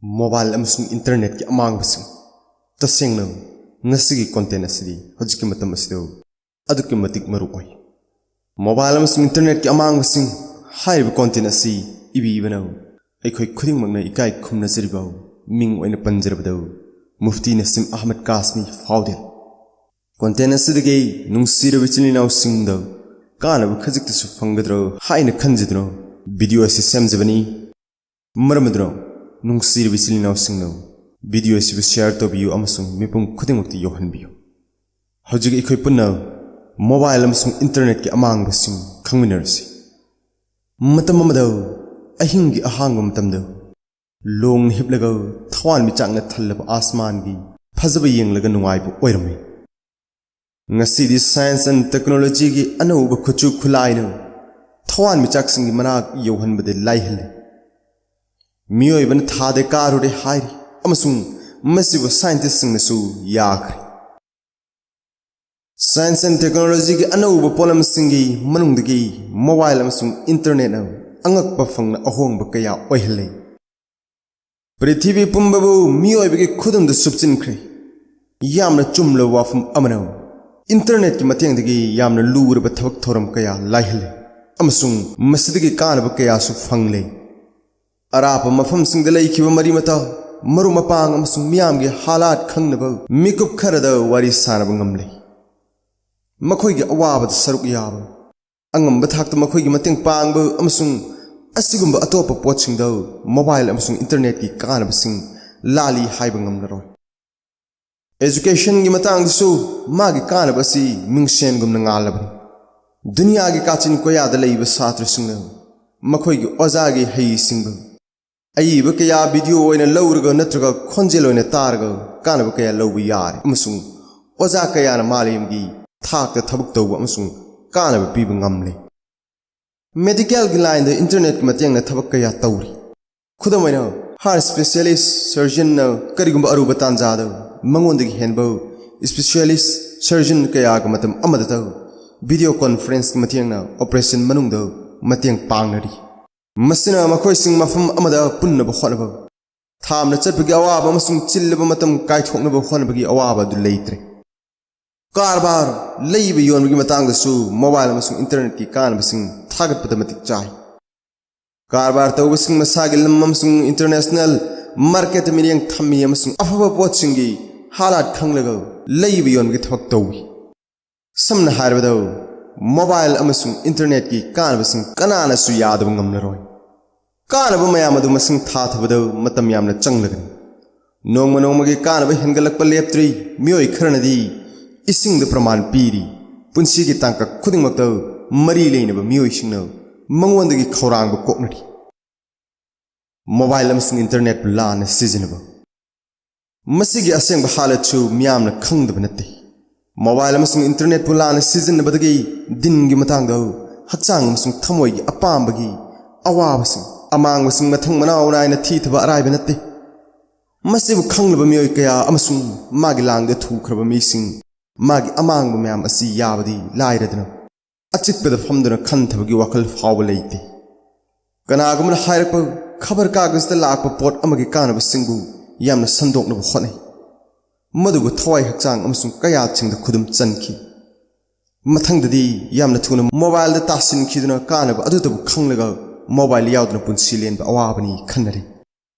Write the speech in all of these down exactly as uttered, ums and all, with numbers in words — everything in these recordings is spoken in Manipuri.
ꯃꯣꯕꯥꯏꯜ ꯑꯃꯁꯨꯡ ꯏꯟꯇꯔꯅꯦꯠꯀꯤ ꯑꯃꯥꯡꯕꯁꯤꯡ꯫ ꯇꯁꯦꯡꯅ, ꯉꯁꯤꯒꯤ ꯀꯣꯟꯇꯦꯟ ꯑꯁꯤꯗꯤ ꯍꯧꯖꯤꯛꯀꯤ ꯃꯇꯝ ꯑꯁꯤꯗ ꯑꯗꯨꯛꯀꯤ ꯃꯇꯤꯛ ꯃꯔꯨ ꯑꯣꯏ꯫ ꯃꯣꯕꯥꯏꯜ ꯑꯃꯁꯨꯡ ꯏꯟꯇꯔꯅꯦꯠꯀꯤ ꯑꯃꯥꯡꯕꯁꯤꯡ ꯍꯥꯏꯔꯤꯕ ꯀꯣꯟꯇꯦꯟ ꯑꯁꯤ ꯏꯕꯤꯕꯅ ꯑꯩꯈꯣꯏ ꯈꯨꯗꯤꯡꯃꯛꯅ ꯏꯀꯥꯏ ꯈꯨꯝꯅꯖꯔꯤꯕ ꯃꯤꯡ ꯑꯣꯏꯅ ꯄꯟꯖꯔꯕꯗ ꯃꯨꯐꯇꯤ ꯅꯁꯤꯝ ꯑꯍꯃꯗ ꯀꯥꯁꯃꯤ ꯐꯥꯎꯗꯦꯜ꯫ ꯀꯣꯟꯇꯦꯟ ꯑꯁꯤꯗꯒꯤ ꯅꯨꯡꯁꯤꯔꯕ ꯏꯆꯤꯜ ꯏꯅꯥꯎꯁꯤꯡꯗ ꯀꯥꯟꯅꯕ ꯈꯖꯤꯛꯇꯁꯨ ꯐꯪꯒꯗ꯭ꯔꯣ ꯍꯥꯏꯅ ꯈꯟꯖꯗꯨꯅ ꯚꯤꯗꯤꯑꯣ ꯑꯁꯤ ꯁꯦꯝꯖꯕꯅꯤ꯫ ꯃꯔꯝ ꯑꯗꯨꯅ ꯅꯨꯡꯁꯤꯔꯕ ꯏꯆꯤꯜ ꯏꯅꯥꯎꯁꯤꯡꯅ ꯚꯤꯗꯤꯑꯣ ꯑꯁꯤꯕꯨ ꯁꯤꯌꯔ ꯇꯧꯕꯤꯌꯨ ꯑꯃꯁꯨꯡ ꯃꯤꯄꯨꯝ ꯈꯨꯗꯤꯡꯃꯛꯇ ꯌꯧꯍꯟꯕꯤꯌꯨ꯫ ꯍꯧꯖꯤꯛ ꯑꯩꯈꯣꯏ ꯄꯨꯟꯅ ꯃꯣꯕꯥꯏꯜ ꯑꯃꯁꯨꯡ ꯏꯟꯇꯔꯅꯦꯠꯀꯤ ꯑꯃꯥꯡꯕꯁꯤꯡ ꯈꯪꯃꯤꯟꯅꯔꯁꯤ꯫ ꯃꯇꯝ ꯑꯃꯗ ꯑꯍꯤꯡꯒꯤ ꯑꯍꯥꯡꯕ ꯃꯇꯝꯗ ꯂꯣꯡꯅ ꯍꯤꯞꯂꯒ ꯊꯋꯥꯟꯃꯤꯆꯥꯛꯅ ꯊꯜꯂꯕ ꯑꯥꯁꯃꯥꯟꯒꯤ ꯐꯖꯕ ꯌꯦꯡꯂꯒ ꯅꯨꯡꯉꯥꯏꯕ ꯑꯣꯏꯔꯝꯃꯤ꯫ ꯉꯁꯤꯗꯤ science and technologyꯒꯤ ꯑꯅꯧꯕ ꯈꯨꯠꯁꯨ ꯈꯨꯠꯂꯥꯏꯅ ꯊꯋꯥꯟꯃꯤꯆꯥꯛꯁꯤꯡꯒꯤ ꯃꯅꯥꯛ ꯌꯧꯍꯟꯕꯗ ꯂꯥꯏꯍꯜꯂꯦ꯫ ꯃꯤꯑꯣꯏꯕꯅ ꯊꯥꯗ ꯀꯥꯔꯨꯔꯦ ꯍꯥꯏꯔꯤ ꯑꯃꯁꯨꯡ ꯃꯁꯤꯕꯨ scientistꯁꯤꯡꯅꯁꯨ ꯌꯥꯈ꯭ꯔꯦ꯫ Science and technologyꯒꯤ ꯑꯅꯧꯕ ꯄꯣꯠꯂꯝꯁꯤꯡꯒꯤ ꯃꯅꯨꯡꯗꯒꯤ ꯃꯣꯕꯥꯏꯜ ꯑꯃꯁꯨꯡ ꯏꯟꯇꯔꯅꯦꯠꯅ ꯑꯉꯛꯄ ꯐꯪꯅ ꯑꯍꯣꯡꯕ ꯀꯌꯥ ꯑꯣꯏꯍꯜꯂꯦ꯫ ꯄ꯭ꯔꯤꯊꯤꯕꯤ ꯄꯨꯝꯕꯕꯨ ꯃꯤꯑꯣꯏꯕꯒꯤ ꯈꯨꯗꯨꯝꯗ ꯁꯨꯞꯆꯤꯟꯈ꯭ꯔꯦ꯫ ꯌꯥꯝꯅ ꯆꯨꯝꯂꯕ ꯋꯥꯐꯝ ꯑꯃꯅ, ꯏꯟꯇꯔꯅꯦꯠꯀꯤ ꯃꯇꯦꯡꯗꯒꯤ ꯌꯥꯝꯅ ꯂꯨꯔꯕ ꯊꯕꯛ ꯊꯧꯔꯝ ꯀꯌꯥ ꯂꯥꯏꯍꯜꯂꯦ ꯑꯃꯁꯨꯡ ꯃꯁꯤꯗꯒꯤ ꯀꯥꯟꯅꯕ ꯀꯌꯥꯁꯨ ꯐꯪꯂꯦ꯫ ꯑꯔꯥꯞꯄ ꯃꯐꯝꯁꯤꯡꯗ ꯂꯩꯈꯤꯕ ꯃꯔꯤ ꯃꯇꯥ, ꯃꯔꯨꯞ ꯃꯄꯥꯡ ꯑꯃꯁꯨꯡ ꯃꯤꯌꯥꯝꯒꯤ ꯍꯥꯂꯥꯠ ꯈꯪꯅꯕ ꯃꯤꯀꯨꯞ ꯈꯔꯗ ꯋꯥꯔꯤ ꯁꯥꯅꯕ ꯉꯝꯂꯦ꯫ ꯃꯈꯣꯏꯒꯤ ꯑꯋꯥꯕꯗ ꯁꯔꯨꯛ ꯌꯥꯕ, ꯑꯉꯝꯕ ꯊꯥꯛꯇ ꯃꯈꯣꯏꯒꯤ ꯃꯇꯦꯡ ꯄꯥꯡꯕ ꯑꯃꯁꯨꯡ ꯑꯁꯤꯒꯨꯝꯕ ꯑꯇꯣꯞꯄ ꯄꯣꯠꯁꯤꯡꯗ ꯃꯣꯕꯥꯏꯜ ꯑꯃꯁꯨꯡ ꯏꯟꯇꯔꯅꯦꯠꯀꯤ ꯀꯥꯟꯅꯕꯁꯤꯡ ꯂꯥꯜꯂꯤ ꯍꯥꯏꯕ ꯉꯝꯂꯔꯣꯏ꯫ Educationꯒꯤ ꯃꯇꯥꯡꯗꯁꯨ ꯃꯥꯒꯤ ꯀꯥꯟꯅꯕ ꯑꯁꯤ ꯃꯤꯡꯁꯦꯟꯒꯨꯝꯅ ꯉꯥꯜꯂꯕꯅꯤ꯫ ꯗꯨꯅꯤꯌꯥꯒꯤ ꯀꯥꯆꯤꯟ ꯀꯣꯌꯥꯗ ꯂꯩꯕ ꯁꯥꯇ꯭ꯔꯁꯤꯡꯅ ꯃꯈꯣꯏꯒꯤ ꯑꯣꯖꯥꯒꯤ ꯍꯩꯁꯤꯡꯕ, ꯑꯏꯕ ꯀꯌꯥ ꯚꯤꯗꯤꯑꯣ ꯑꯣꯏꯅ ꯂꯧꯔꯒ ꯅꯠꯇ꯭ꯔꯒ ꯈꯣꯟꯖꯦꯜ ꯑꯣꯏꯅ ꯇꯥꯔꯒ ꯀꯥꯟꯅꯕ ꯀꯌꯥ ꯂꯧꯕ ꯌꯥꯔꯦ, ꯑꯃꯁꯨꯡ ꯑꯣꯖꯥ ꯀꯌꯥꯅ ꯃꯥꯂꯦꯝꯒꯤ ꯊꯥꯛꯇ ꯊꯕꯛ ꯇꯧꯕ ꯑꯃꯁꯨꯡ ꯀꯥꯟꯅꯕ ꯄꯤꯕ ꯉꯝꯂꯦ꯫ Medicalꯒꯤ lineꯗ ꯏꯟꯇꯔꯅꯦꯠꯀꯤ ꯃꯇꯦꯡꯅ ꯊꯕꯛ ꯀꯌꯥ ꯇꯧꯔꯤ꯫ ꯈꯨꯗꯝ ꯑꯣꯏꯅ, heart specialist surgeonꯅ ꯀꯔꯤꯒꯨꯝꯕ ꯑꯔꯨꯕ ꯇꯥꯟꯖꯥꯗ ꯃꯉꯣꯟꯗꯒꯤ ꯍꯦꯟꯕ specialist surgeon ꯀꯌꯥꯒ ꯃꯇꯝ ꯑꯃꯗꯇ video conferenceꯀꯤ ꯃꯇꯦꯡꯅ operation ꯃꯅꯨꯡꯗ ꯃꯇꯦꯡ ꯄꯥꯡꯅꯔꯤ꯫ ꯃꯁꯤꯅ ꯃꯈꯣꯏꯁꯤꯡ ꯃꯐꯝ ꯑꯃꯗ ꯄꯨꯟꯅꯕ ꯍꯣꯠꯅꯕ, ꯊꯥꯝꯅ ꯆꯠꯄꯒꯤ ꯑꯋꯥꯕ ꯑꯃꯁꯨꯡ ꯆꯤꯜꯂꯕ ꯃꯇꯝ ꯀꯥꯏꯊꯣꯛꯅꯕ ꯍꯣꯠꯅꯕꯒꯤ ꯑꯋꯥꯕ ꯑꯗꯨ ꯂꯩꯇ꯭ꯔꯦ꯫ ꯀꯔꯕꯥꯔ, ꯂꯩꯕ ꯌꯣꯟꯕꯒꯤ ꯃꯇꯥꯡꯗꯁꯨ ꯃꯣꯕꯥꯏꯜ ꯑꯃꯁꯨꯡ ꯏꯟꯇꯔꯅꯦꯠꯀꯤ ꯀꯥꯟꯅꯕꯁꯤꯡ ꯊꯥꯒꯠꯄꯗ ꯃꯇꯤꯛ ꯆꯥꯏ꯫ ꯀꯔꯕꯥꯔ ꯇꯧꯕꯁꯤꯡ ꯃꯁꯥꯒꯤ ꯂꯝ ꯑꯃꯁꯨꯡ ꯏꯟꯇꯔꯅꯦꯁꯅꯦꯜ ꯃꯥꯔꯀꯦꯠꯇ ꯃꯤꯠꯌꯦꯡ ꯊꯝꯃꯤ ꯑꯃꯁꯨꯡ ꯑꯐꯕ ꯄꯣꯠꯁꯤꯡꯒꯤ ꯍꯥꯂꯥꯠ ꯈꯪꯂꯒ ꯂꯩꯕ ꯌꯣꯟꯕꯒꯤ ꯊꯕꯛ ꯇꯧꯏ꯫ ꯁꯝꯅ ꯍꯥꯏꯔꯕꯗ, ꯃꯣꯕꯥꯏꯜ ꯑꯃꯁꯨꯡ ꯏꯟꯇꯔꯅꯦꯠꯀꯤ ꯀꯥꯟꯅꯕꯁꯤꯡ ꯀꯅꯥꯅꯁꯨ ꯌꯥꯗꯕ ꯉꯝꯂꯔꯣꯏ꯫ ꯀꯥꯟꯅꯕ ꯃꯌꯥꯝ ꯑꯗꯨ ꯃꯁꯤꯡ ꯊꯥꯊꯕꯗ ꯃꯇꯝ ꯌꯥꯝꯅ ꯆꯪꯂꯒꯅꯤ꯫ ꯅꯣꯡꯃ ꯅꯣꯡꯃꯒꯤ ꯀꯥꯟꯅꯕ ꯍꯦꯟꯒꯠꯂꯛꯄ ꯂꯦꯞꯇ꯭ꯔꯤ꯫ ꯃꯤꯑꯣꯏ ꯈꯔꯅꯗꯤ ꯏꯁꯤꯡꯗ ꯄ꯭ꯔꯃꯥꯟ ꯄꯤꯔꯤ, ꯄꯨꯟꯁꯤꯒꯤ ꯇꯥꯡꯀꯛ ꯈꯨꯗꯤꯡꯃꯛꯇ ꯃꯔꯤ ꯂꯩꯅꯕ ꯃꯤꯑꯣꯏꯁꯤꯡꯅ ꯃꯉꯣꯟꯗꯒꯤ ꯈꯧꯔꯥꯡꯕ ꯀꯣꯛꯅꯔꯤ꯫ ꯃꯣꯕꯥꯏꯜ ꯑꯃꯁꯨꯡ ꯏꯟꯇꯔꯅꯦꯠꯄꯨ ꯂꯥꯟꯅ ꯁꯤꯖꯤꯟꯅꯕ꯫ ꯃꯁꯤꯒꯤ ꯑꯁꯦꯡꯕ ꯍꯥꯂꯠꯁꯨ ꯃꯤꯌꯥꯝꯅ ꯈꯪꯗꯕ ꯅꯠꯇꯦ꯫ ꯃꯣꯕꯥꯏꯜ ꯑꯃꯁꯨꯡ ꯏꯟꯇꯔꯅꯦꯠꯄꯨ ꯂꯥꯟꯅ ꯁꯤꯖꯤꯟꯅꯕꯗꯒꯤ ꯗꯤꯟꯒꯤ ꯃꯇꯥꯡꯗ ꯍꯛꯆꯥꯡ ꯑꯃꯁꯨꯡ ꯊꯃꯣꯏꯒꯤ ꯑꯄꯥꯝꯕꯒꯤ ꯑꯋꯥꯕꯁꯤꯡ, ꯑꯃꯥꯡꯕꯁꯤꯡ ꯃꯊꯪ ꯃꯅꯥꯎ ꯅꯥꯏꯅ ꯊꯤꯊꯕ ꯑꯔꯥꯏꯕ ꯅꯠꯇꯦ꯫ ꯃꯁꯤꯕꯨ ꯈꯪꯂꯕ ꯃꯤꯑꯣꯏ ꯀꯌꯥ ꯑꯃꯁꯨꯡ ꯃꯥꯒꯤ ꯂꯥꯡꯗ ꯊꯨꯈ꯭ꯔꯕ ꯃꯤꯁꯤꯡ ꯃꯥꯒꯤ ꯑꯃꯥꯡꯕ ꯃꯌꯥꯝ ꯑꯁꯤ ꯌꯥꯕꯗꯤ ꯂꯥꯏꯔꯗꯅ, ꯑꯆꯤꯛꯄꯗ ꯐꯝꯗꯨꯅ ꯈꯟꯊꯕꯒꯤ ꯋꯥꯈꯜ ꯐꯥꯎꯕ ꯂꯩꯇꯦ꯫ ꯀꯅꯥꯒꯨꯝꯕꯅ ꯍꯥꯏꯔꯛꯄ ꯈꯕꯔ ꯀꯥꯒꯖꯇ ꯂꯥꯛꯄ ꯄꯣꯠ ꯑꯃꯒꯤ ꯀꯥꯟꯅꯕꯁꯤꯡꯕꯨ ꯌꯥꯝꯅ ꯁꯟꯗꯣꯛꯅꯕ ꯍꯣꯠꯅꯩ, ꯃꯗꯨꯕꯨ ꯊꯋꯥꯏ ꯍꯛꯆꯥꯡ ꯑꯃꯁꯨꯡ ꯀꯌꯥꯠꯁꯤꯡꯗ ꯈꯨꯗꯨꯝ ꯆꯟꯈꯤ꯫ ꯃꯊꯪꯗꯗꯤ ꯌꯥꯝꯅ ꯊꯨꯅ ꯃꯣꯕꯥꯏꯜꯗ ꯇꯥꯁꯤꯟꯈꯤꯗꯨꯅ ꯀꯥꯟꯅꯕ ꯑꯗꯨꯇꯕꯨ ꯈꯪꯂꯒ ꯃꯣꯕꯥꯏꯜ ꯌꯥꯎꯗꯅ ꯄꯨꯟꯁꯤ ꯂꯦꯟꯕ ꯑꯋꯥꯕꯅꯤ ꯈꯟꯅꯔꯤ꯫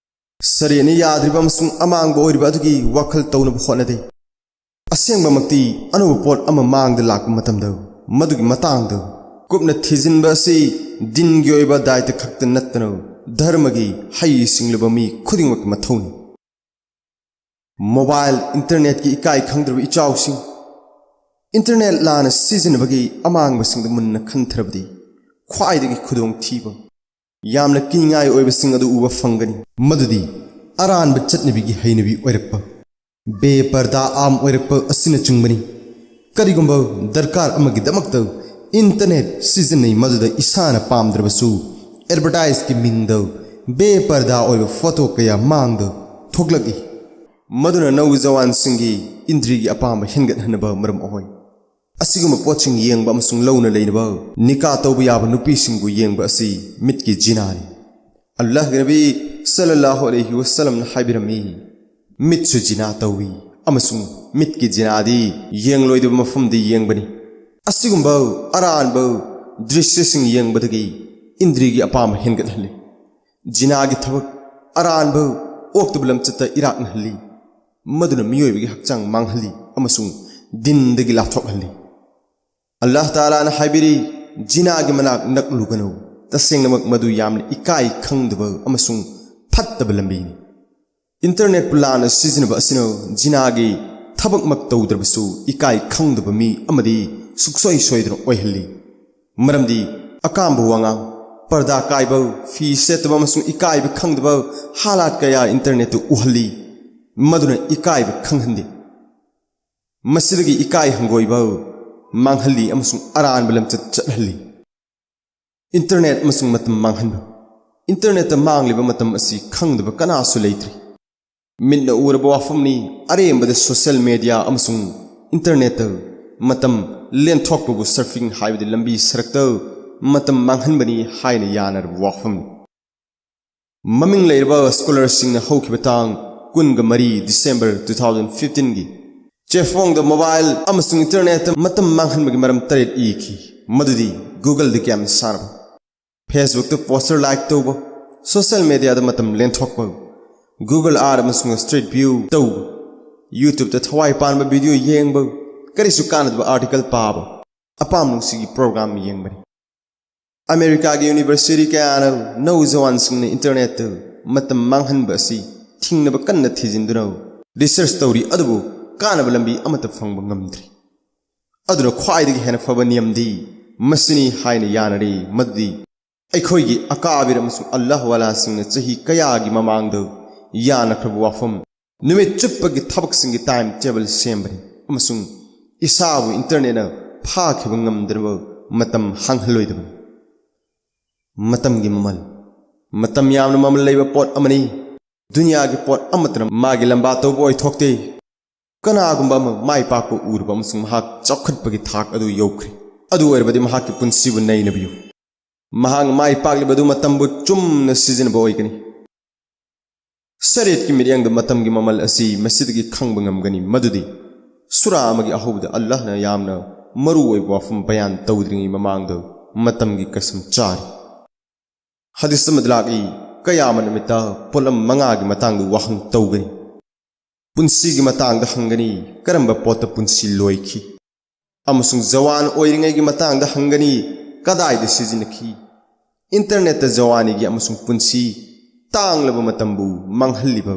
ꯁꯔꯤ ꯑꯅꯤ ꯌꯥꯗ꯭ꯔꯤꯕ ꯑꯃꯁꯨꯡ ꯑꯃꯥꯡꯕ ꯑꯣꯏꯔꯤꯕ ꯑꯗꯨꯒꯤ ꯋꯥꯈꯜ ꯇꯧꯅꯕ ꯍꯣꯠꯅꯗꯦ꯫ ꯑꯁꯦꯡꯕꯃꯛꯇꯤ ꯑꯅꯧꯕ ꯄꯣꯠ ꯑꯃ ꯃꯥꯡꯗ ꯂꯥꯛꯄ ꯃꯇꯝꯗ ꯃꯗꯨꯒꯤ ꯃꯇꯥꯡꯗ ꯀꯨꯞꯅ ꯊꯤꯖꯤꯟꯕ ꯑꯁꯤ ꯗꯤꯟꯒꯤ ꯑꯣꯏꯕ ꯗꯥꯏꯇ ꯈꯛꯇ ꯅꯠꯇꯅ ꯙꯔꯃꯒꯤ ꯍꯩ ꯁꯤꯡꯂꯕ ꯃꯤ ꯈꯨꯗꯤꯡꯃꯛꯀꯤ ꯃꯊꯧꯅꯤ꯫ ꯃꯣꯕꯥꯏꯜ ꯏꯟꯇꯔꯅꯦꯠꯀꯤ ꯏꯀꯥꯏ ꯈꯪꯗ꯭ꯔꯕ ꯏꯆꯥꯎꯁꯤꯡ, ꯏꯟꯇꯔꯅꯦꯠ ꯂꯥꯟꯅ ꯁꯤꯖꯤꯟꯅꯕꯒꯤ ꯑꯃꯥꯡꯕꯁꯤꯡꯗ ꯃꯨꯟꯅ ꯈꯟꯊꯔꯕꯗꯤ ꯈ꯭ꯋꯥꯏꯗꯒꯤ ꯈꯨꯗꯣꯡꯊꯤꯕ, ꯌꯥꯝꯅ ꯀꯤꯅꯤꯡꯉꯥꯏ ꯑꯣꯏꯕꯁꯤꯡ ꯑꯗꯨ ꯎꯕ ꯐꯪꯒꯅꯤ, ꯃꯗꯨꯗꯤ ꯑꯔꯥꯟꯕ ꯆꯠꯅꯕꯤꯒꯤ ꯍꯩꯅꯕꯤ ꯑꯣꯏꯔꯛꯄ, ꯕꯦꯄꯔꯗꯥ ꯑꯥꯝ ꯑꯣꯏꯔꯛꯄ ꯑꯁꯤꯅꯆꯤꯡꯕꯅꯤ꯫ ꯀꯔꯤꯒꯨꯝꯕ ꯗꯔꯀꯥꯔ ꯑꯃꯒꯤꯗꯃꯛꯇ ꯏꯟꯇꯔꯅꯦꯠ ꯁꯤꯖꯤꯟꯅꯩ, ꯃꯗꯨꯗ ꯏꯁꯥꯅ ꯄꯥꯝꯗ꯭ꯔꯕꯁꯨ ꯑꯦꯗꯚꯔꯇꯥꯏꯖꯀꯤ ꯃꯤꯡꯗ ꯕꯦꯄꯔꯗꯥ ꯑꯣꯏꯕ ꯐꯣꯇꯣ ꯀꯌꯥ ꯃꯥꯡꯗ ꯊꯣꯛꯂꯛꯏ, ꯃꯗꯨꯅ ꯅꯧꯖꯋꯥꯟꯁꯤꯡꯒꯤ ꯏꯟꯗ꯭ꯔꯤꯒꯤ ꯑꯄꯥꯝꯕ ꯍꯦꯟꯒꯠꯍꯟꯅꯕ ꯃꯔꯝ ꯑꯣꯏ꯫ ꯑꯁꯤꯒꯨꯝꯕ ꯄꯣꯠꯁꯤꯡ ꯌꯦꯡꯕ ꯑꯃꯁꯨꯡ ꯂꯧꯅ ꯂꯩꯅꯕ ꯅꯤꯀꯥ ꯇꯧꯕ ꯌꯥꯕ ꯅꯨꯄꯤꯁꯤꯡꯕꯨ ꯌꯦꯡꯕ ꯑꯁꯤ ꯃꯤꯠꯀꯤ ꯖꯤꯅꯥꯅꯤ꯫ ꯑꯜꯂꯥꯍꯒꯤ ꯅꯕꯤ ꯁꯜꯂꯜꯂꯥꯍꯨ ꯑꯂꯩꯍꯤ ꯋꯁꯜꯂꯝꯅ ꯍꯥꯏꯕꯤꯔꯝꯃꯤ, "ꯃꯤꯠꯁꯨ ꯖꯤꯅꯥ ꯇꯧꯏ, ꯑꯃꯁꯨꯡ ꯃꯤꯠꯀꯤ ꯖꯤꯅꯥꯗꯤ ꯌꯦꯡꯂꯣꯏꯗꯕ ꯃꯐꯝꯗ ꯌꯦꯡꯕꯅꯤ꯫ ꯑꯁꯤꯒꯨꯝꯕ ꯑꯔꯥꯟꯕ ꯗ꯭ꯔꯤꯁ꯭ꯌꯁꯤꯡ ꯌꯦꯡꯕꯗꯒꯤ ꯏꯟꯗ꯭ꯔꯤꯒꯤ ꯑꯄꯥꯝꯕ ꯍꯦꯟꯒꯠꯍꯜꯂꯤ꯫ ꯖꯤꯅꯥꯒꯤ ꯊꯕꯛ, ꯑꯔꯥꯟꯕ ꯑꯣꯛꯇꯕ ꯂꯝꯆꯠꯇ ꯏꯔꯥꯛꯅꯍꯜꯂꯤ, ꯃꯗꯨꯅ ꯃꯤꯑꯣꯏꯕꯒꯤ ꯍꯛꯆꯥꯡ ꯃꯥꯡꯍꯜꯂꯤ ꯑꯃꯁꯨꯡ ꯗꯤꯟꯗꯒꯤ ꯂꯥꯞꯊꯣꯛꯍꯜꯂꯤ꯫" ꯑꯜꯂꯥꯍ ꯇꯥꯂꯥꯅ ꯍꯥꯏꯕꯤꯔꯤ, "ꯖꯤꯅꯥꯒꯤ ꯃꯅꯥꯛ ꯅꯛꯂꯨꯒꯅꯨ꯫ ꯇꯁꯦꯡꯅꯃꯛ ꯃꯗꯨ ꯌꯥꯝꯅ ꯏꯀꯥꯏ ꯈꯪꯗꯕ ꯑꯃꯁꯨꯡ ꯐꯠꯇꯕ ꯂꯝꯕꯤꯅꯤ꯫" ꯏꯟꯇꯔꯅꯦꯠꯄꯨ ꯂꯥꯟꯅ ꯁꯤꯖꯤꯟꯅꯕ ꯑꯁꯤꯅ ꯖꯤꯅꯥꯒꯤ ꯊꯕꯛꯃꯛ ꯇꯧꯗ꯭ꯔꯕꯁꯨ ꯏꯀꯥꯏ ꯈꯪꯗꯕ ꯃꯤ ꯑꯃꯗꯤ ꯁꯨꯛꯁꯣꯏ ꯁꯣꯏꯗꯅ ꯑꯣꯏꯍꯜꯂꯤ꯫ ꯃꯔꯝꯗꯤ ꯑꯀꯥꯝꯕ ꯋꯥꯉꯥꯡ, ꯄꯔꯗꯥ ꯀꯥꯏꯕ, ꯐꯤ ꯁꯦꯠꯇꯕ ꯑꯃꯁꯨꯡ ꯏꯀꯥꯏꯕ ꯈꯪꯗꯕ ꯍꯥꯂꯥꯠ ꯀꯌꯥ ꯏꯟꯇꯔꯅꯦꯠꯇ ꯎꯍꯜꯂꯤ, ꯃꯗꯨꯅ ꯏꯀꯥꯏꯕ ꯈꯪꯍꯟꯗꯦ꯫ ꯃꯁꯤꯗꯒꯤ ꯏꯀꯥꯏ ꯍꯪꯒꯣꯏꯕ ꯃꯥꯡꯍꯜꯂꯤ ꯑꯃꯁꯨꯡ ꯑꯔꯥꯟꯕ ꯂꯝꯆꯠ ꯆꯠꯍꯜꯂꯤ꯫ ꯏꯟꯇꯔꯅꯦꯠ ꯑꯃꯁꯨꯡ ꯃꯇꯝ ꯃꯥꯡꯍꯟꯕ꯫ ꯏꯟꯇꯔꯅꯦꯠꯇ ꯃꯥꯡꯂꯤꯕ ꯃꯇꯝ ꯑꯁꯤ ꯈꯪꯗꯕ ꯀꯅꯥꯁꯨ ꯂꯩꯇ꯭ꯔꯤ꯫ ꯃꯤꯠꯅ ꯎꯔꯕ ꯋꯥꯐꯝꯅꯤ, ꯑꯔꯦꯝꯕꯗ ꯁꯣꯁꯤꯌꯦꯜ ꯃꯦꯗꯤꯌꯥ ꯑꯃꯁꯨꯡ ꯏꯟꯇꯔꯅꯦꯠꯇ ꯃꯇꯝ ꯂꯦꯟꯊꯣꯛꯄꯕꯨ ꯁꯔꯐꯤꯡ ꯍꯥꯏꯕꯗꯤ ꯂꯝꯕꯤ ꯁꯔꯛꯇ ꯃꯇꯝ ꯃꯥꯡꯍꯟꯕꯅꯤ ꯍꯥꯏꯅ ꯌꯥꯅꯔꯕ ꯋꯥꯐꯝꯅꯤ꯫ ꯃꯃꯤꯡ ꯂꯩꯔꯕ ꯁ꯭ꯀꯣꯂꯔꯁꯤꯡꯅ ꯍꯧꯈꯤꯕ ꯇꯥꯡ ꯀꯨꯟꯒ ꯃꯔꯤ December two thousand fifteenꯒꯤ ꯆꯦꯐꯣꯡꯗ ꯃꯣꯕꯥꯏꯜ ꯑꯃꯁꯨꯡ ꯏꯟꯇꯔꯅꯦꯠꯇ ꯃꯇꯝ ꯃꯥꯡꯍꯟꯕꯒꯤ ꯃꯔꯝ ꯇꯔꯦꯠ ꯏꯈꯤ, ꯃꯗꯨꯗꯤ Googleꯗ ꯒꯦꯝ ꯁꯥꯟꯅꯕ, Facebookꯇ ꯄꯣꯁꯇꯔ ꯂꯥꯏꯛ ꯇꯧꯕ, ꯁꯣꯁꯤꯌꯦꯜ ꯃꯦꯗꯤꯌꯥꯗ ꯃꯇꯝ ꯂꯦꯟꯊꯣꯛꯄ, Google Earth ꯑꯃꯁꯨꯡ Street View ꯇꯧꯕ, YouTubeꯇ ꯊꯋꯥꯏ ꯄꯥꯟꯕ ꯚꯤꯗꯤꯑꯣ ꯌꯦꯡꯕ, ꯀꯔꯤꯁꯨ ꯀꯥꯟꯅꯗꯕ ꯑꯥꯔꯇꯤꯀꯜ ꯄꯥꯕ, ꯑꯄꯥꯝꯕ ꯅꯨꯡꯁꯤꯒꯤ ꯄ꯭ꯔꯣꯒ꯭ꯔꯥꯝ ꯌꯦꯡꯕꯅꯤ꯫ ꯑꯃꯦꯔꯤꯀꯥꯒꯤ ꯌꯨꯅꯤꯚꯔꯁꯤꯇꯤ ꯀꯌꯥꯅ ꯅꯧꯖꯋꯥꯟꯁꯤꯡꯅ ꯏꯟꯇꯔꯅꯦꯠꯇ ꯃꯇꯝ ꯃꯥꯡꯍꯟꯕ ꯑꯁꯤ ꯊꯤꯡꯅꯕ ꯀꯟꯅ ꯊꯤꯖꯤꯟꯗꯨꯅ ꯔꯤꯁꯔꯆ ꯇꯧꯔꯤ, ꯑꯗꯨꯕꯨ ꯀꯥꯟꯅꯕ ꯂꯝꯕꯤ ꯑꯃꯠꯇ ꯐꯪꯕ ꯉꯝꯗ꯭ꯔꯤ꯫ ꯑꯗꯨꯅ ꯈ꯭ꯋꯥꯏꯗꯒꯤ ꯍꯦꯟꯅ ꯐꯕ ꯅꯤꯌꯝꯗꯤ ꯃꯁꯤꯅꯤ ꯍꯥꯏꯅ ꯌꯥꯅꯔꯤ, ꯃꯗꯨꯗꯤ ꯑꯩꯈꯣꯏꯒꯤ ꯑꯀꯥꯕꯤꯔ ꯑꯃꯁꯨꯡ ꯑꯜꯂꯥꯍ ꯋꯥꯂꯥꯁꯤꯡꯅ ꯆꯍꯤ ꯀꯌꯥꯒꯤ ꯃꯃꯥꯡꯗ ꯌꯥꯅꯈ꯭ꯔꯕ ꯋꯥꯐꯝ, ꯅꯨꯃꯤꯠ ꯆꯨꯞꯄꯒꯤ ꯊꯕꯛꯁꯤꯡꯒꯤ ꯇꯥꯏꯝ ꯇꯦꯕꯜ ꯁꯦꯝꯕꯅꯤ ꯑꯃꯁꯨꯡ ꯏꯁꯥꯕꯨ ꯏꯟꯇꯔꯅꯦꯠꯅ ꯐꯥꯈꯤꯕ ꯉꯝꯗꯅꯕ ꯃꯇꯝ ꯍꯥꯡꯍꯜꯂꯣꯏꯗꯕꯅꯤ꯫ ꯃꯇꯝꯒꯤ ꯃꯃꯜ꯫ ꯃꯇꯝ ꯌꯥꯝꯅ ꯃꯃꯜ ꯂꯩꯕ ꯄꯣꯠ ꯑꯃꯅꯤ꯫ ꯗꯨꯅꯤꯌꯥꯒꯤ ꯄꯣꯠ ꯑꯃꯠꯇꯅ ꯃꯥꯒꯤ ꯂꯝꯕꯥ ꯇꯧꯕ ꯑꯣꯏꯊꯣꯛꯇꯦ꯫ ꯀꯅꯥꯒꯨꯝꯕ ꯑꯃ ꯃꯥꯏ ꯄꯥꯛꯄ ꯎꯔꯕ ꯑꯃꯁꯨꯡ ꯃꯍꯥꯛ ꯆꯥꯎꯈꯠꯄꯒꯤ ꯊꯥꯛ ꯑꯗꯨ ꯌꯧꯈ꯭ꯔꯦ, ꯑꯗꯨ ꯑꯣꯏꯔꯕꯗꯤ ꯃꯍꯥꯛꯀꯤ ꯄꯨꯟꯁꯤꯕꯨ ꯅꯩꯅꯕꯤꯌꯨ꯫ ꯃꯍꯥꯛꯅ ꯃꯥꯏ ꯄꯥꯛꯂꯤꯕ ꯑꯗꯨ ꯃꯇꯝꯕꯨ ꯆꯨꯝꯅ ꯁꯤꯖꯤꯟꯅꯕ ꯑꯣꯏꯒꯅꯤ꯫ ꯁꯔꯤꯌꯠꯀꯤ ꯃꯤꯠꯌꯦꯡꯗ ꯃꯇꯝꯒꯤ ꯃꯃꯜ ꯑꯁꯤ ꯃꯁꯤꯗꯒꯤ ꯈꯪꯕ ꯉꯝꯒꯅꯤ, ꯃꯗꯨꯗꯤ ꯁꯨꯔꯥ ꯑꯃꯒꯤ ꯑꯍꯧꯕꯗ ꯑꯜꯂꯥꯍꯅ ꯌꯥꯝꯅ ꯃꯔꯨ ꯑꯣꯏꯕ ꯋꯥꯐꯝ ꯕꯌꯥꯟ ꯇꯧꯗ꯭ꯔꯤꯉꯩ ꯃꯃꯥꯡꯗ ꯃꯇꯝꯒꯤ ꯀꯁꯝ ꯆꯥꯔꯤ꯫ ꯍꯗꯤꯁ ꯑꯃꯗ ꯂꯥꯛꯏ, ꯀꯌꯥꯃ ꯅꯨꯃꯤꯠꯇ ꯄꯣꯠꯂꯝ ꯃꯉꯥꯒꯤ ꯃꯇꯥꯡꯗ ꯋꯥꯍꯪ ꯇꯧꯒꯅꯤ꯫ ꯄꯨꯟꯁꯤꯒꯤ ꯃꯇꯥꯡꯗ ꯍꯪꯒꯅꯤ, ꯀꯔꯝꯕ ꯄꯣꯠꯇ ꯄꯨꯟꯁꯤ ꯂꯣꯏꯈꯤ? ꯑꯃꯁꯨꯡ ꯖꯋꯥꯟ ꯑꯣꯏꯔꯤꯉꯩꯒꯤ ꯃꯇꯥꯡꯗ ꯍꯪꯒꯅꯤ, ꯀꯗꯥꯏꯗ ꯁꯤꯖꯤꯟꯅꯈꯤ? ꯏꯟꯇꯔꯅꯦꯠꯇ ꯖꯋꯥꯅꯤꯒꯤ ꯑꯃꯁꯨꯡ ꯄꯨꯟꯁꯤ ꯇꯥꯡꯂꯕ ꯃꯇꯝꯕꯨ ꯃꯥꯡꯍꯜꯂꯤꯕ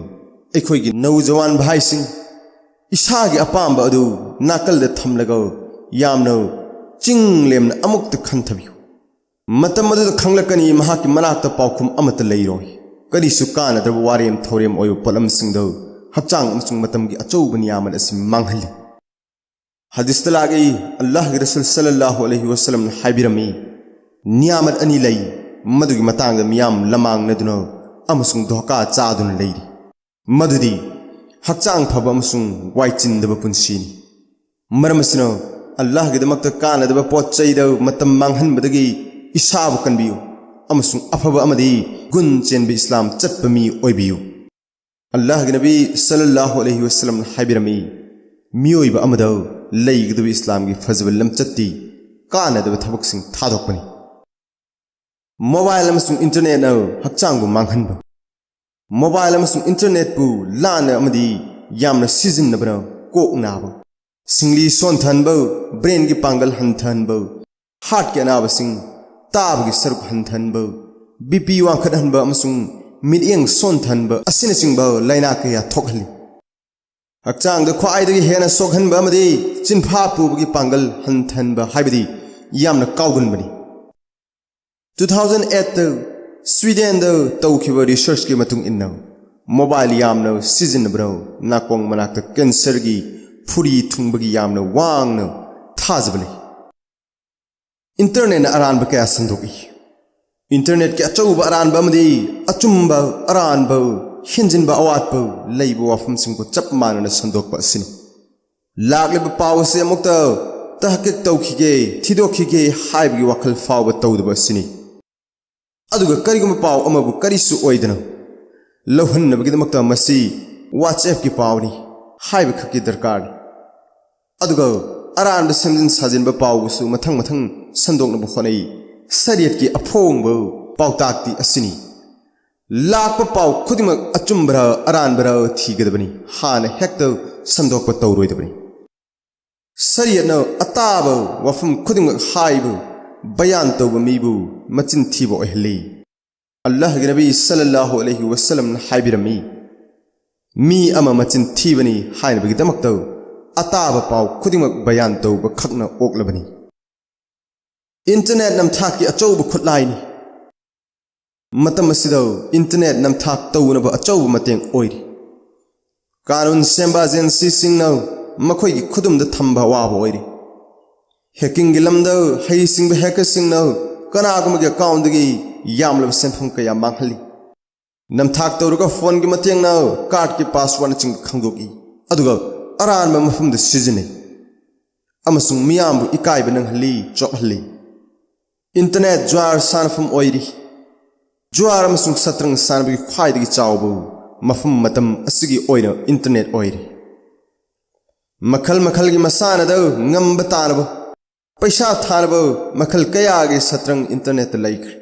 ꯑꯩꯈꯣꯏꯒꯤ ꯅꯧꯖꯋꯥꯟ ꯚꯥꯏꯁꯤꯡ, ꯏꯁꯥꯒꯤ ꯑꯄꯥꯝꯕ ꯑꯗꯨ ꯅꯥꯀꯜꯗ ꯊꯝꯂꯒ ꯌꯥꯝꯅ ꯆꯤꯡ ꯂꯦꯝꯅ ꯑꯃꯨꯛꯇ ꯈꯟꯊꯕꯤꯌꯨ꯫ ꯃꯇꯝ ꯑꯗꯨꯗ ꯈꯪꯂꯛꯀꯅꯤ, ꯃꯍꯥꯛꯀꯤ ꯃꯅꯥꯛꯇ ꯄꯥꯎꯈꯨꯝ ꯑꯃꯠꯇ ꯂꯩꯔꯣꯏ꯫ ꯀꯔꯤꯁꯨ ꯀꯥꯟꯅꯗ꯭ꯔꯕ ꯋꯥꯔꯦꯝ ꯊꯧꯔꯦꯝ ꯑꯣꯏꯕ ꯄꯣꯠꯂꯝꯁꯤꯡꯗ ꯍꯛꯆꯥꯡ ꯑꯃꯁꯨꯡ ꯃꯇꯝꯒꯤ ꯑꯆꯧꯕ ꯅꯤꯌꯥꯃꯠ ꯑꯁꯤ ꯃꯥꯡꯍꯜꯂꯤ꯫ ꯍꯗꯤꯁꯇ ꯂꯥꯛꯏ, ꯑꯜꯂꯥꯍꯒꯤ ꯔꯁꯨꯜ ꯁꯜꯂꯜꯂꯥꯍꯨ ꯑꯂꯩꯍꯤ ꯋꯁꯜꯂꯝꯅ ꯍꯥꯏꯕꯤꯔꯝꯃꯤ, ꯅꯤꯌꯥꯃꯠ ꯑꯅꯤ ꯂꯩ, ꯃꯗꯨꯒꯤ ꯃꯇꯥꯡꯗ ꯃꯤꯌꯥꯝ ꯂꯃꯥꯡꯅꯗꯨꯅ ꯑꯃꯁꯨꯡ ꯙꯣꯀꯥ ꯆꯥꯗꯨꯅ ꯂꯩꯔꯤ꯫ ꯃꯗꯨꯗꯤ ꯍꯛꯆꯥꯡ ꯐꯕ ꯑꯃꯁꯨꯡ ꯋꯥꯏꯆꯤꯟꯗꯕ ꯄꯨꯟꯁꯤꯅꯤ꯫ ꯃꯔꯝ ꯑꯁꯤꯅ, ꯑꯜꯂꯥꯍꯒꯤꯗꯃꯛꯇ ꯀꯥꯟꯅꯗꯕ ꯄꯣꯠ ꯆꯩꯗ ꯃꯇꯝ ꯃꯥꯡꯍꯟꯕꯗꯒꯤ ꯏꯁꯥꯕꯨ ꯀꯟꯕꯤꯌꯨ ꯑꯃꯁꯨꯡ ꯑꯐꯕ ꯑꯃꯗꯤ ꯒꯨꯟ ꯆꯦꯟꯕ ꯏꯁꯂꯥꯝ ꯆꯠꯄ ꯃꯤ ꯑꯣꯏꯕꯤꯌꯨ꯫ ꯑꯜꯂꯥꯍꯒꯤ ꯅꯕꯤ ꯁꯜꯂꯜꯂꯥꯍꯨ ꯑꯂꯩꯍꯤ ꯋꯁꯜꯂꯝꯅ ꯍꯥꯏꯕꯤꯔꯝꯃꯤ, ꯃꯤꯑꯣꯏꯕ ꯑꯃꯗ ꯂꯩꯒꯗꯕ ꯏꯁꯂꯥꯝꯒꯤ ꯐꯖꯕ ꯂꯝꯆꯠꯇꯤ ꯀꯥꯟꯅꯗꯕ ꯊꯕꯛꯁꯤꯡ ꯊꯥꯗꯣꯛꯄꯅꯤ꯫ ꯃꯣꯕꯥꯏꯜ ꯑꯃꯁꯨꯡ ꯏꯟꯇꯔꯅꯦꯠꯅ ꯍꯛꯆꯥꯡꯕꯨ ꯃꯥꯡꯍꯟꯕ꯫ ꯃꯣꯕꯥꯏꯜ ꯑꯃꯁꯨꯡ ꯏꯟꯇꯔꯅꯦꯠꯄꯨ ꯂꯥꯟꯅ ꯑꯃꯗꯤ ꯌꯥꯝꯅ ꯁꯤꯖꯤꯟꯅꯕꯅ ꯀꯣꯛ ꯅꯥꯕ, ꯁꯤꯡꯂꯤ ꯁꯣꯟꯊꯍꯟꯕ, ꯕ꯭ꯔꯦꯟꯒꯤ ꯄꯥꯡꯒꯜ ꯍꯟꯊꯍꯟꯕ, ꯍꯥꯔꯠꯀꯤ ꯑꯅꯥꯕꯁꯤꯡ, ꯇꯥꯕꯒꯤ ꯁꯔꯨꯛ ꯍꯟꯊꯍꯟꯕ, ꯕꯤ ꯄꯤ ꯋꯥꯡꯈꯠꯍꯟꯕ ꯑꯃꯁꯨꯡ ꯃꯤꯠꯌꯦꯡ ꯁꯣꯟꯊꯍꯟꯕ ꯑꯁꯤꯅꯆꯤꯡꯕ ꯂꯥꯏꯅꯥ ꯀꯌꯥ ꯊꯣꯛꯍꯜꯂꯤ꯫ ꯍꯛꯆꯥꯡꯗ ꯈ꯭ꯋꯥꯏꯗꯒꯤ ꯍꯦꯟꯅ ꯁꯣꯛꯍꯟꯕ ꯑꯃꯗꯤ ꯆꯤꯟꯐꯥ ꯄꯨꯕꯒꯤ ꯄꯥꯡꯒꯜ ꯍꯟꯊꯍꯟꯕ ꯍꯥꯏꯕꯗꯤ ꯌꯥꯝꯅ ꯀꯥꯎꯒꯟꯕꯅꯤ꯫ ꯇꯨ ꯊꯥꯎꯖꯟ ꯑꯦꯠꯇ ꯁ꯭ꯋꯤꯗꯦꯟꯗ ꯇꯧꯈꯤꯕ ꯔꯤꯁꯔꯆꯀꯤ ꯃꯇꯨꯡ ꯏꯟꯅ, ꯃꯣꯕꯥꯏꯜ ꯌꯥꯝꯅ ꯁꯤꯖꯤꯟꯅꯕꯅ ꯅꯥꯀꯣꯡ ꯃꯅꯥꯛꯇ ꯀꯦꯟꯁꯔꯒꯤ ꯐꯨꯔꯤ ꯊꯨꯡꯕꯒꯤ ꯌꯥꯝꯅ ꯋꯥꯡꯅ ꯊꯥꯖꯕ ꯂꯩ꯫ ꯏꯟꯇꯔꯅꯦꯠꯅ ꯑꯔꯥꯟꯕ ꯀꯌꯥ ꯁꯟꯗꯣꯛꯏ꯫ ꯏꯟꯇꯔꯅꯦꯠꯀꯤ ꯑꯆꯧꯕ ꯑꯔꯥꯟꯕ ꯑꯃꯗꯤ ꯑꯆꯨꯝꯕ ꯑꯔꯥꯟꯕ, ꯍꯦꯟꯖꯤꯟꯕ ꯑꯋꯥꯠꯄ ꯂꯩꯕ ꯋꯥꯐꯝꯁꯤꯡꯕꯨ ꯆꯞ ꯃꯥꯟꯅꯅ ꯁꯟꯗꯣꯛꯄ ꯑꯁꯤꯅꯤ꯫ ꯂꯥꯛꯂꯤꯕ ꯄꯥꯎ ꯑꯁꯤ ꯑꯃꯨꯛꯇ ꯇꯍꯀꯤꯛ ꯇꯧꯈꯤꯒꯦ, ꯊꯤꯗꯣꯛꯈꯤꯒꯦ ꯍꯥꯏꯕꯒꯤ ꯋꯥꯈꯜ ꯐꯥꯎꯕ ꯇꯧꯗꯕ ꯑꯁꯤꯅꯤ꯫ ꯑꯗꯨꯒ ꯀꯔꯤꯒꯨꯝꯕ ꯄꯥꯎ ꯑꯃꯕꯨ ꯀꯔꯤꯁꯨ ꯑꯣꯏꯗꯅ ꯂꯧꯍꯟꯅꯕꯒꯤꯗꯃꯛꯇ ꯃꯁꯤ WhatsApp-ꯀꯤ ꯄꯥꯎꯅꯤ ꯍꯥꯏꯕ ꯈꯛꯀꯤ ꯗꯔꯀꯥꯔꯅꯤ꯫ ꯑꯗꯨꯒ ꯑꯔꯥꯟꯕ ꯁꯦꯝꯖꯤꯟ ꯁꯥꯖꯤꯟꯕ ꯄꯥꯎꯕꯨꯁꯨ ꯃꯊꯪ ꯃꯊꯪ ꯁꯟꯗꯣꯛꯅꯕ ꯍꯣꯠꯅꯩ꯫ ꯁꯔꯤꯌꯠꯀꯤ ꯑꯐꯣꯡꯕ ꯄꯥꯎꯇꯥꯛꯇꯤ ꯑꯁꯤꯅꯤ: ꯂꯥꯛꯄ ꯄꯥꯎ ꯈꯨꯗꯤꯡꯃꯛ ꯑꯆꯨꯝꯕꯔ ꯑꯔꯥꯟꯕꯔ ꯊꯤꯒꯗꯕꯅꯤ, ꯍꯥꯟꯅ ꯍꯦꯛꯇ ꯁꯟꯗꯣꯛꯄ ꯇꯧꯔꯣꯏꯗꯕꯅꯤ꯫ ꯁꯔꯤꯌꯠꯅ ꯑꯇꯥꯕ ꯋꯥꯐꯝ ꯈꯨꯗꯤꯡꯃꯛ ꯍꯥꯏꯕ ꯕꯌꯥꯟ ꯇꯧꯕ ꯃꯤꯕꯨ ꯃꯆꯤꯟ ꯊꯤꯕ ꯑꯣꯏꯍꯜꯂꯤ꯫ ꯑꯜꯂꯥꯍꯒꯤ ꯅꯕꯤ ꯁꯜꯂꯜꯂꯥꯍꯨ ꯑꯂꯩꯍꯤ ꯋꯁꯜꯂꯝꯅ ꯍꯥꯏꯕꯤꯔꯝꯃꯤ, "ꯃꯤ ꯑꯃ ꯃꯆꯤꯟ ꯊꯤꯕꯅꯤ ꯍꯥꯏꯅꯕꯒꯤꯗꯃꯛꯇ ꯑꯇꯥꯕ ꯄꯥꯎ ꯈꯨꯗꯤꯡꯃꯛ ꯕꯌꯥꯟ ꯇꯧꯕ ꯈꯛꯅ ꯑꯣꯛꯂꯕꯅꯤ"꯫ ꯏꯟꯇꯔꯅꯦꯠ ꯅꯝꯊꯥꯛꯀꯤ ꯑꯆꯧꯕ ꯈꯨꯠꯂꯥꯏꯅꯤ꯫ ꯃꯇꯝ ꯑꯁꯤꯗ ꯏꯟꯇꯔꯅꯦꯠ ꯅꯝꯊꯥꯛ ꯇꯧꯅꯕ ꯑꯆꯧꯕ ꯃꯇꯦꯡ ꯑꯣꯏꯔꯤ꯫ ꯀꯥꯅꯨꯟ ꯁꯦꯝꯕ ꯑꯦꯖꯦꯟꯁꯤꯁꯤꯡꯅ ꯃꯈꯣꯏꯒꯤ ꯈꯨꯗꯨꯝꯗ ꯊꯝꯕ ꯑꯋꯥꯕ ꯑꯣꯏꯔꯤ꯫ ꯍꯦꯀꯤꯡꯒꯤ ꯂꯝꯗ ꯍꯩꯁꯤꯡꯕ ꯍꯦꯀꯔꯁꯤꯡꯅ ꯀꯅꯥꯒꯨꯝꯕꯒꯤ ꯑꯦꯀꯥꯎꯟꯗꯒꯤ ꯌꯥꯝꯂꯕ ꯁꯦꯟꯐꯝ ꯀꯌꯥ ꯃꯥꯡꯍꯜꯂꯤ꯫ ꯅꯝꯊꯥꯛ ꯇꯧꯔꯒ ꯐꯣꯟꯒꯤ ꯃꯇꯦꯡꯅ ꯀꯥꯔꯗꯀꯤ ꯄꯥꯁꯋꯥꯔꯗꯅꯆꯤꯡꯕ ꯈꯪꯗꯣꯛꯏ, ꯑꯗꯨꯒ ꯑꯔꯥꯟꯕ ꯃꯐꯝꯗ ꯁꯤꯖꯤꯟꯅꯩ ꯑꯃꯁꯨꯡ ꯃꯤꯌꯥꯝꯕꯨ ꯏꯀꯥꯏꯕ ꯅꯪꯍꯜꯂꯤ, ꯆꯣꯞꯍꯜꯂꯤ꯫ ꯏꯟꯇꯔꯅꯦꯠ ꯖꯨꯋꯥꯔ ꯁꯥꯟꯅꯐꯝ ꯑꯣꯏꯔꯤ꯫ ꯖꯨꯋꯥꯔ ꯑꯃꯁꯨꯡ ꯁꯇ꯭ꯔꯪ ꯁꯥꯟꯅꯕꯒꯤ ꯈ꯭ꯋꯥꯏꯗꯒꯤ ꯆꯥꯎꯕ ꯃꯐꯝ ꯃꯇꯝ ꯑꯁꯤꯒꯤ ꯑꯣꯏꯅ ꯏꯟꯇꯔꯅꯦꯠ ꯑꯣꯏꯔꯤ꯫ ꯃꯈꯜ ꯃꯈꯜꯒꯤ ꯃꯁꯥꯟꯅꯗ ꯉꯝꯕ ꯇꯥꯅꯕ, ꯄꯩꯁꯥ ꯊꯥꯅꯕ ꯃꯈꯜ ꯀꯌꯥꯒꯤ ꯁꯇ꯭ꯔꯪ ꯏꯟꯇꯔꯅꯦꯠꯇ ꯂꯩꯈ꯭ꯔꯦ꯫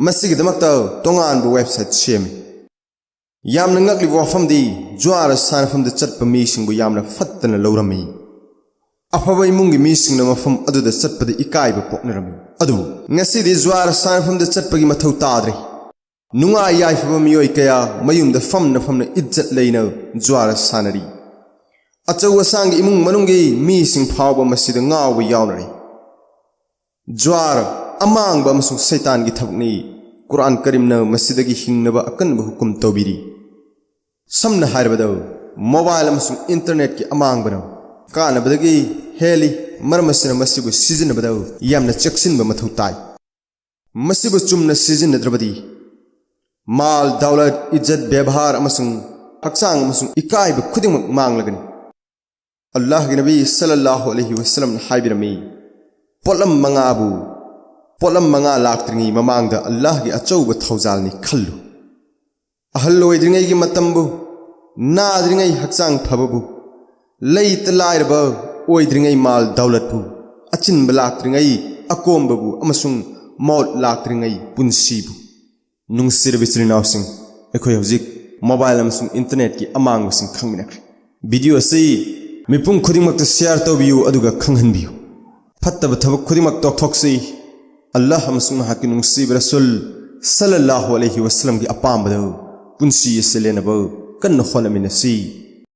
ꯃꯁꯤꯒꯤꯗꯃꯛꯇ ꯇꯣꯉꯥꯟꯕ ꯋꯦꯕꯁꯥꯏꯠ ꯁꯦꯝꯃꯤ꯫ ꯌꯥꯝꯅ ꯉꯛꯂꯤꯕ ꯋꯥꯐꯝꯗꯤ, ꯖꯨꯋꯥꯔ ꯁꯥꯟꯅꯐꯝꯗ ꯆꯠꯄ ꯃꯤꯁꯤꯡꯕꯨ ꯌꯥꯝꯅ ꯐꯠꯇꯅ ꯂꯧꯔꯝꯃꯤ꯫ ꯑꯐꯕ ꯏꯃꯨꯡꯒꯤ ꯃꯤꯁꯤꯡꯅ ꯃꯐꯝ ꯑꯗꯨꯗ ꯆꯠꯄꯗ ꯏꯀꯥꯏꯕ ꯄꯣꯛꯅꯔꯝꯃꯤ꯫ ꯑꯗꯨꯕꯨ ꯉꯁꯤꯗꯤ ꯖꯨꯋꯥꯔ ꯁꯥꯟꯅꯐꯝꯗ ꯆꯠꯄꯒꯤ ꯃꯊꯧ ꯇꯥꯗ꯭ꯔꯦ꯫ ꯅꯨꯡꯉꯥꯏ ꯌꯥꯏꯐꯕ ꯃꯤꯑꯣꯏ ꯀꯌꯥ ꯃꯌꯨꯝꯗ ꯐꯝꯅ ꯐꯝꯅ ꯏꯖꯠ ꯂꯩꯅ ꯖꯨꯋꯥꯔ ꯁꯥꯟꯅꯔꯤ꯫ ꯑꯆꯧ ꯑꯁꯥꯡꯒꯤ ꯏꯃꯨꯡ ꯃꯅꯨꯡꯒꯤ ꯃꯤꯁꯤꯡ ꯐꯥꯎꯕ ꯃꯁꯤꯗ ꯉꯥꯎꯕ ꯌꯥꯎꯅꯔꯤ꯫ ꯖꯨꯋꯥꯔ ꯑꯃꯥꯡꯕ ꯑꯃꯁꯨꯡ ꯁꯩꯇꯥꯟꯒꯤ ꯊꯕꯛꯅꯤ꯫ ꯀꯨꯔꯥꯟ ꯀꯔꯤꯝꯅ ꯃꯁꯤꯗꯒꯤ ꯍꯤꯡꯅꯕ ꯑꯀꯟꯕ ꯍꯨꯀꯨꯝ ꯇꯧꯕꯤꯔꯤ꯫ ꯁꯝꯅ ꯍꯥꯏꯔꯕꯗ, ꯃꯣꯕꯥꯏꯜ ꯑꯃꯁꯨꯡ ꯏꯟꯇꯔꯅꯦꯠꯀꯤ ꯑꯃꯥꯡꯕꯅ ꯀꯥꯟꯅꯕꯗꯒꯤ ꯍꯦꯜꯂꯤ, ꯃꯔꯝ ꯑꯁꯤꯅ ꯃꯁꯤꯕꯨ ꯁꯤꯖꯤꯟꯅꯕꯗ ꯌꯥꯝꯅ ꯆꯦꯛꯁꯤꯟꯕ ꯃꯊꯧ ꯇꯥꯏ꯫ ꯃꯁꯤꯕꯨ ꯆꯨꯝꯅ ꯁꯤꯖꯤꯟꯅꯗ꯭ꯔꯕꯗꯤ, ꯃꯥꯜ, ꯗꯧꯂꯠ, ꯏꯖꯠ, ꯕꯦꯕꯥꯔ ꯑꯃꯁꯨꯡ ꯍꯛꯆꯥꯡ ꯑꯃꯁꯨꯡ ꯏꯀꯥꯏꯕ ꯈꯨꯗꯤꯡꯃꯛ ꯃꯥꯡꯂꯒꯅꯤ꯫ ꯑꯜꯂꯥꯍꯒꯤ ꯅꯕꯤ ꯁꯜꯂꯜꯂꯥꯍꯨ ꯑꯂꯩꯍꯤ ꯋꯁꯜꯂꯝꯅ ꯍꯥꯏꯕꯤꯔꯝꯃꯤ, ꯄꯣꯠꯂꯝ ꯃꯉꯥꯕꯨ ꯄꯣꯠꯂꯝ ꯃꯉꯥ ꯂꯥꯛꯇ꯭ꯔꯤꯉꯩ ꯃꯃꯥꯡꯗ ꯑꯜꯂꯥꯍꯒꯤ ꯑꯆꯧꯕ ꯊꯧꯖꯥꯜꯅꯤ ꯈꯜꯂꯨ꯫ ꯑꯍꯜ ꯑꯣꯏꯗ꯭ꯔꯤꯉꯩꯒꯤ ꯃꯇꯝꯕꯨ, ꯅꯥꯗ꯭ꯔꯤꯉꯩ ꯍꯛꯆꯥꯡ ꯐꯕꯕꯨ, ꯂꯩꯇ ꯂꯥꯏꯔꯕ ꯑꯣꯏꯗ꯭ꯔꯤꯉꯩ ꯃꯥꯜ ꯗꯧꯂꯠꯄꯨ, ꯑꯆꯤꯟꯕ ꯂꯥꯛꯇ꯭ꯔꯤꯉꯩ ꯑꯀꯣꯝꯕꯕꯨ ꯑꯃꯁꯨꯡ ꯃꯧꯠ ꯂꯥꯛꯇ꯭ꯔꯤꯉꯩ ꯄꯨꯟꯁꯤꯕꯨ꯫ ꯅꯨꯡꯁꯤꯔꯕ ꯏꯆꯤꯜ ꯏꯅꯥꯎꯁꯤꯡ, ꯑꯩꯈꯣꯏ ꯍꯧꯖꯤꯛ ꯃꯣꯕꯥꯏꯜ ꯑꯃꯁꯨꯡ ꯏꯟꯇꯔꯅꯦꯠꯀꯤ ꯑꯃꯥꯡꯕꯁꯤꯡ ꯈꯪꯃꯤꯟꯅꯈ꯭ꯔꯦ꯫ ꯚꯤꯗꯤꯑꯣ ꯑꯁꯤ ꯃꯤꯄꯨꯝ ꯈꯨꯗꯤꯡꯃꯛꯇ ꯁꯤꯌꯥꯔ ꯇꯧꯕꯤꯌꯨ ꯑꯗꯨꯒ ꯈꯪꯍꯟꯕꯤꯌꯨ꯫ ꯐꯠꯇꯕ ꯊꯕꯛ ꯈꯨꯗꯤꯡꯃꯛ ꯇꯣꯛꯊꯣꯛꯁꯤ꯫ ꯑꯜꯂꯥꯍ ꯑꯃꯁꯨꯡ ꯃꯍꯥꯛꯀꯤ ꯅꯨꯡꯁꯤꯕ ꯔꯁꯨꯜ ꯁꯜꯂꯜꯂꯥꯍꯨ ꯑꯂꯩꯍꯤ ꯋꯁꯜꯂꯝꯒꯤ ꯑꯄꯥꯝꯕꯗ ꯄꯨꯟꯁꯤ ꯑꯁꯤ ꯂꯦꯟꯅꯕ ꯀꯟꯅ ꯍꯣꯠꯅꯃꯤꯟꯅꯁꯤ꯫